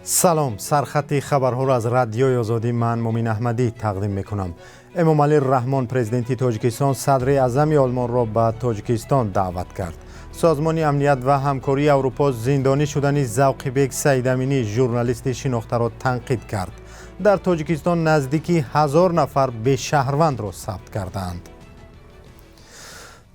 Салом, сархати хабарҳоро аз Радиои Озодӣ ман Мумин Аҳмадӣ тақдим мекунам. Эмомалӣ Раҳмон, президенти Тоҷикистон, садри аъзами Олмонро ба Тоҷикистон даъват кард. Созмони Амният ва Ҳамкории Аврупо зиндонӣ шудани Завқибек Саидаминӣ, журналисти шинохтаро танқид кард. Дар Тоҷикистон наздики 1000 нафар бешаҳрвандро сабт кардаанд.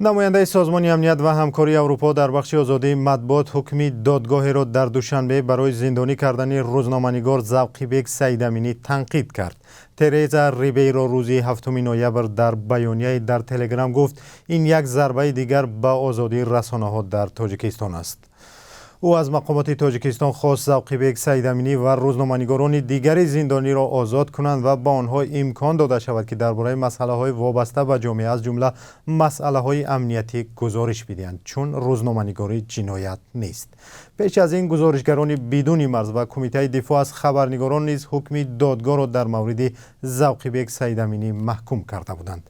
Намояндаи Созмони Амният ва Ҳамкории Аврупо дар бахши озодии матбуот ҳукми додгоҳеро дар Душанбе барои зиндонӣ кардани рӯзноманигор Завқибек Саидаминӣ танқид кард. Тереза Рибейро рӯзи 7 ноябр дар баёнияе дар Телеграм гуфт, ин як зарбаи дигар ба озодии расонаҳо дар Тоҷикистон аст. Ӯ аз мақомоти Тоҷикистон хост Завқибек Саидаминӣ ва рӯзноманигорони дигари зиндониро озод кунанд ва ба онҳо имкон дода шавад, ки дар бораи масъалаҳои вобаста ба ҷомеа, аз ҷумла масъалаҳои амниятӣ гузориш бидиҳанд, чун рӯзноманигорӣ ҷиноят нест. Пеш аз ин гузоришгарони бидуни марз ва Кумитаи дифоъ аз хабарнигорон низ ҳукми додгоҳро дар мавриди Завқибек Саидаминӣ маҳкум карда буданд.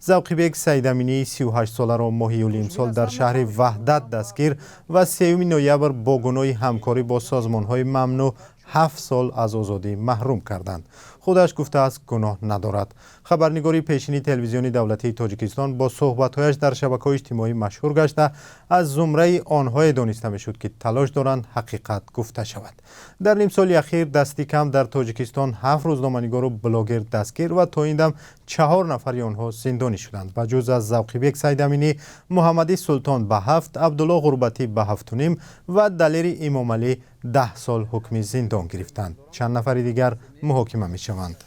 Завқибек Саидаминӣ 38-соларо моҳи июли имсол дар шаҳри Ваҳдат дастгир ва 3 ноябр бо гуноҳи ҳамкорӣ бо созмонҳои мамнӯъ 7 сол аз озодӣ маҳрум карданд. Худаш гуфтааст, гуноҳ надорад. Хабарнигори пешини телевизиони давлатии Тоҷикистон бо суҳбатҳояш дар шабакаҳои иҷтимоӣ машҳур гашта, аз зумраи онҳое дониста мешуд, ки талош доранд ҳақиқат гуфта шавад. Дар нимсоли ахир дасти кам дар Тоҷикистон 7 рӯзноманигору блогер дастгир ва то ин дам 4 нафари онҳо зиндонӣ шуданд. Ба ҷуз аз Завқибек Саидаминӣ, Муҳаммади Султон ба 7, Абдулло Ғурбатӣ ба 7.5 ва Далери Имомалӣ 10 сол ҳукми зиндон гирифтанд. Чанд нафари дигар муҳокима мешаванд.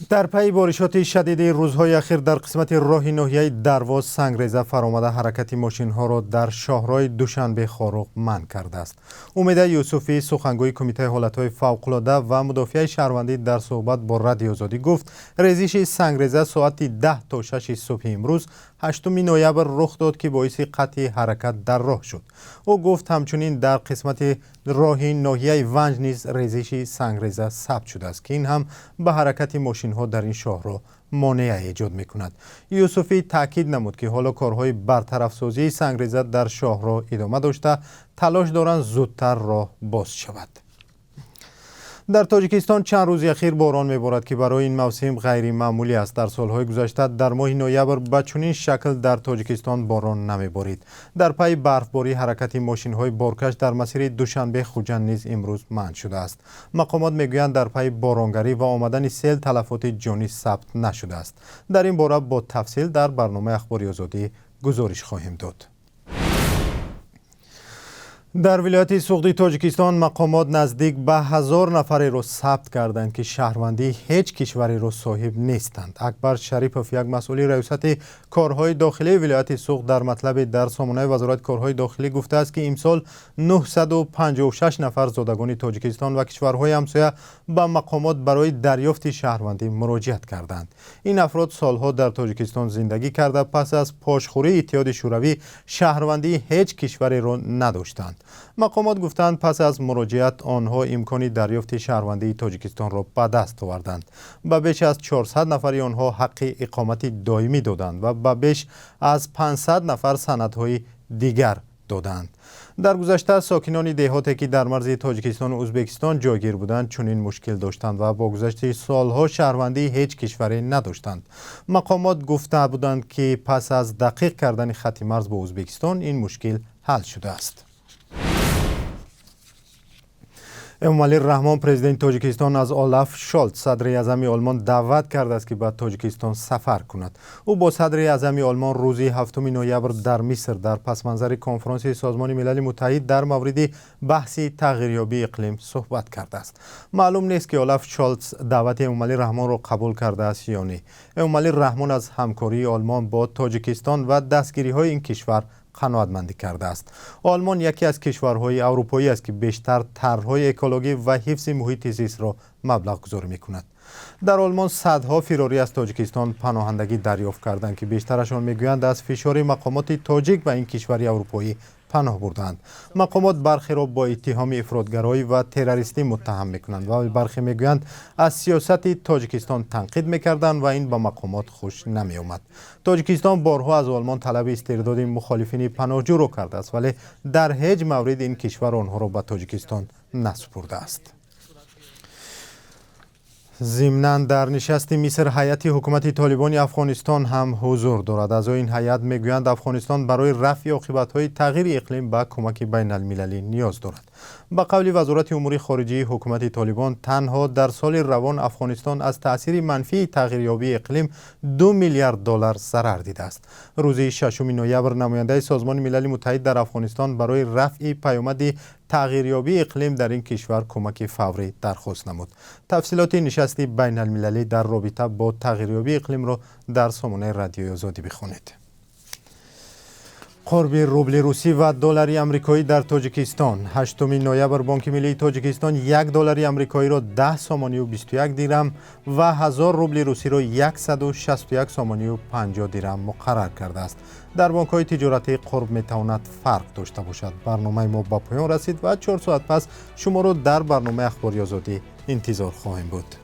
Дар пайи боришоти шадиди рӯзҳои ахир дар қисмати роҳи ноҳияи Дарвоз сангреза фаромада ҳаракати мошинҳоро дар шоҳроҳи Душанбе Хоруғ манъ кардааст. Умеда Юсуфӣ, сухангӯи Кумитаи ҳолатҳои фавқулода ва мудофиаи шаҳрвандӣ, дар суҳбат бо Радиои Озодӣ гуфт, резиши сангреза соати 10 то 6 субҳи имрӯз 8 ноябр рух дод, ки боиси қатъи ҳаракат дар роҳ шуд. Ӯ гуфт, ҳамчунин дар қисмати роҳи ноҳияи Ванҷ низ резиши сангреза сабт шудааст, ки ин ҳам ба ҳаракати мошинҳо дар ин шоҳроҳ монеа эҷод мекунад. Юсуфӣ таъкид намуд, ки ҳоло корҳои бартарафсозии сангреза дар шоҳроҳ идома дошта, талош доранд зудтар роҳ боз шавад. Дар Тоҷикистон чанд рӯзи ахир борон меборад, ки барои ин мавсим ғайримаъмулӣ аст. Дар солҳои гузашта дар моҳи ноябр ба чунин шакл дар Тоҷикистон борон намеборид. Дар пайи барфборӣ ҳаракати мошинҳои боркаш дар масири Душанбе Хуҷанд низ имрӯз манъ шудааст. Мақомот мегӯянд, дар пайи боронгарӣ ва омадани сел талафоти ҷонӣ сабт нашудааст. Дар ин бора бо тафсил дар барномаи Ахбори Озодӣ гузориш хоҳем дод. Дар вилояти Суғди Тоҷикистон мақомот наздик ба 1000 нафареро сабт карданд, ки шаҳрвандии ҳеҷ кишвареро соҳиб нестанд. Акбар Шарипов, як масъули раёсати корҳои дохилии вилояти Суғд, дар матлабе дар сомонаи Вазорати корҳои дохилӣ гуфтааст, ки имсол 956 нафар зодагони Тоҷикистон ва кишварҳои ҳамсоя ба мақомот барои дарёфти шаҳрвандӣ муроҷиат карданд. Ин афрод солҳо дар Тоҷикистон зиндагӣ карда, пас аз пошхӯрии Иттиҳоди Шӯравӣ шаҳрвандии ҳеҷ кишвареро надоштанд. Мақомот гуфтанд, пас аз муроҷиат онҳо имкони дарёфти шаҳрвандии Тоҷикистонро ба даст оварданд. Ба беш аз 400 нафари онҳо ҳаққи иқомати доимӣ доданд ва ба беш аз 500 нафар санадҳои дигар доданд. Дар гузашта сокинони деҳоте, ки дар марзи Тоҷикистону Ӯзбекистон ҷойгир буданд, чунин мушкил доштанд ва бо гузашти солҳо шаҳрвандии ҳеҷ кишваре надоштанд. Мақомот гуфта буданд, ки пас аз дақиқ кардани хатти марз бо Ӯзбекистон ин мушкил ҳал шудааст. Эмомалӣ Раҳмон, президенти Тоҷикистон, аз Олаф Шолц, садри аъзами Олмон, даъват кардааст, ки ба Тоҷикистон сафар кунад. Ӯ бо садри аъзами Олмон рӯзи 7 ноябр дар Миср дар пасманзари конфронси Созмони Милали Муттаҳид дар мавриди баҳси тағйирёбии иқлим суҳбат кардааст. Маълум нест, ки Олаф Шолц даъвати Эмомалӣ Раҳмонро қабул кардааст ё не. Эмомалӣ Раҳмон аз ҳамкории Олмон бо Тоҷикистон ва дастгириҳои ин кишвар қаноатмандӣ кардааст. Олмон яке аз кишварҳои аврупоӣ аст, ки бештар тарҳҳои экологӣ ва ҳифзи муҳити зистро маблағгузорӣ мекунад. Дар Олмон садҳо фирорӣ аз Тоҷикистон паноҳандагӣ дарёфт карданд, ки бештарашон мегӯянд, аз фишори мақомоти тоҷик ба ин кишвари аврупоӣ паноҳ бурдаанд. Мақомот бархеро бо иттиҳоми ифротгароӣ ва террористӣ муттаҳам мекунанд ва бархе мегӯянд, аз сиёсати Тоҷикистон танқид мекарданд ва ин ба мақомот хуш намеомад. Тоҷикистон борҳо аз Олмон талаби истирдоди мухолифини паноҳҷӯро кардааст, вале дар ҳеҷ маврид ин кишвар онҳоро ба Тоҷикистон насупурдааст. Зимнан дар нишасти Миср ҳайати ҳукумати Толибони Афғонистон ҳам ҳузур дорад. Аъзои ин ҳайат мегӯянд, Афғонистон барои рафъи оқибатҳои тағйири иқлим ба кӯмаки байналмилалӣ ниёз дорад. Ба қавли Вазорати умури хориҷии ҳукумати Толибон, танҳо дар соли равон Афғонистон аз таъсири манфии тағйирёбии иқлим 2 миллиард доллар зарар дидааст. Рӯзи 6 ноябр намояндаи Созмони Милали Муттаҳид дар Афғонистон барои рафъи паёмади тағйирёбии иқлим дар ин кишвар кӯмаки фаврӣ дархост намуд. Тафсилоти нишасти байналмилалӣ дар робита бо тағйирёбии иқлимро дар сомонаи Радиои Озодӣ бихонед. Қурби рубли русӣ ва доллари амрикоӣ дар Тоҷикистон. 8 ноябр Бонки миллии Тоҷикистон 1 доллари амрикоиро 10 сомонию 21 дирам ва 1000 рубли русиро 161 сомонию 50 дирам муқаррар кардааст. Дар бонкҳои тиҷоратӣ қурб метавонад фарқ дошта бошад. Барномаи мо ба поён расид ва 4 соат пас шуморо дар барномаи Ахбори Озодӣ интизор хоҳем буд.